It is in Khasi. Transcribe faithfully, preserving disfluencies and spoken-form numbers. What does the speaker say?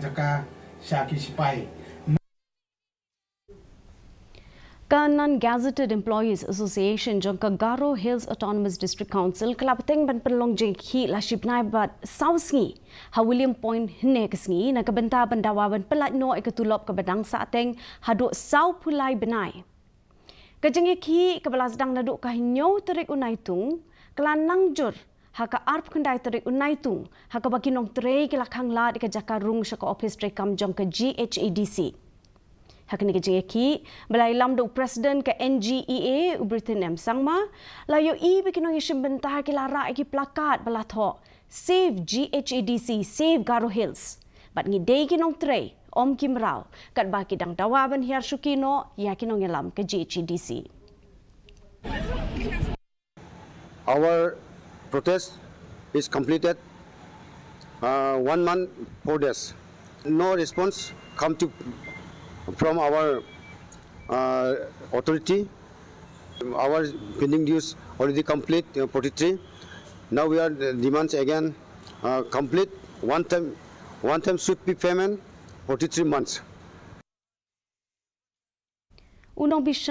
Jaka sha ki sipai. Ka Non Gazetted Employees Association jong ka Garo Hills Autonomous District Council ka la bteng ban pynlong jingkhih la shi bnai bad saw sngi ha William Point hynne ka sngi na ka bynta ban dawa ban pyllait noh ïa ka tulop kaba dang sah teng haduh saw phew lai bnai. Ka jingïakhih kaba la sdang naduh ka hynñiew tarik u Naitung ka la nang jur ha ka arphew khyndai tarik u Naitung ha kaba ki nongtrei ki la khang lad ïa ka jaka rung sha ka ophis treikam jong ka G H A D C. Ha kane ka jingïakhih ba la ïalam da u President ka N G E A u Britain M Sangma, la ïohi ba ki nongïashim bynta ki la rah ïa ki plakat ba la thoh Save G H A D C, Save Garo Hills. Bad ngi dei ki nongtrei, ym ki mraw, katba ki dang dawa ban hiar shuki noh ïa ki nongïalam ka G H A D C. Our protest is completed uh, one month, four days. No response come to from our uh, authority. Our pending dues already complete, uh, forty-three. Now we are uh, demands again uh, complete one time, one time should be payment forty-three months. U nongbishar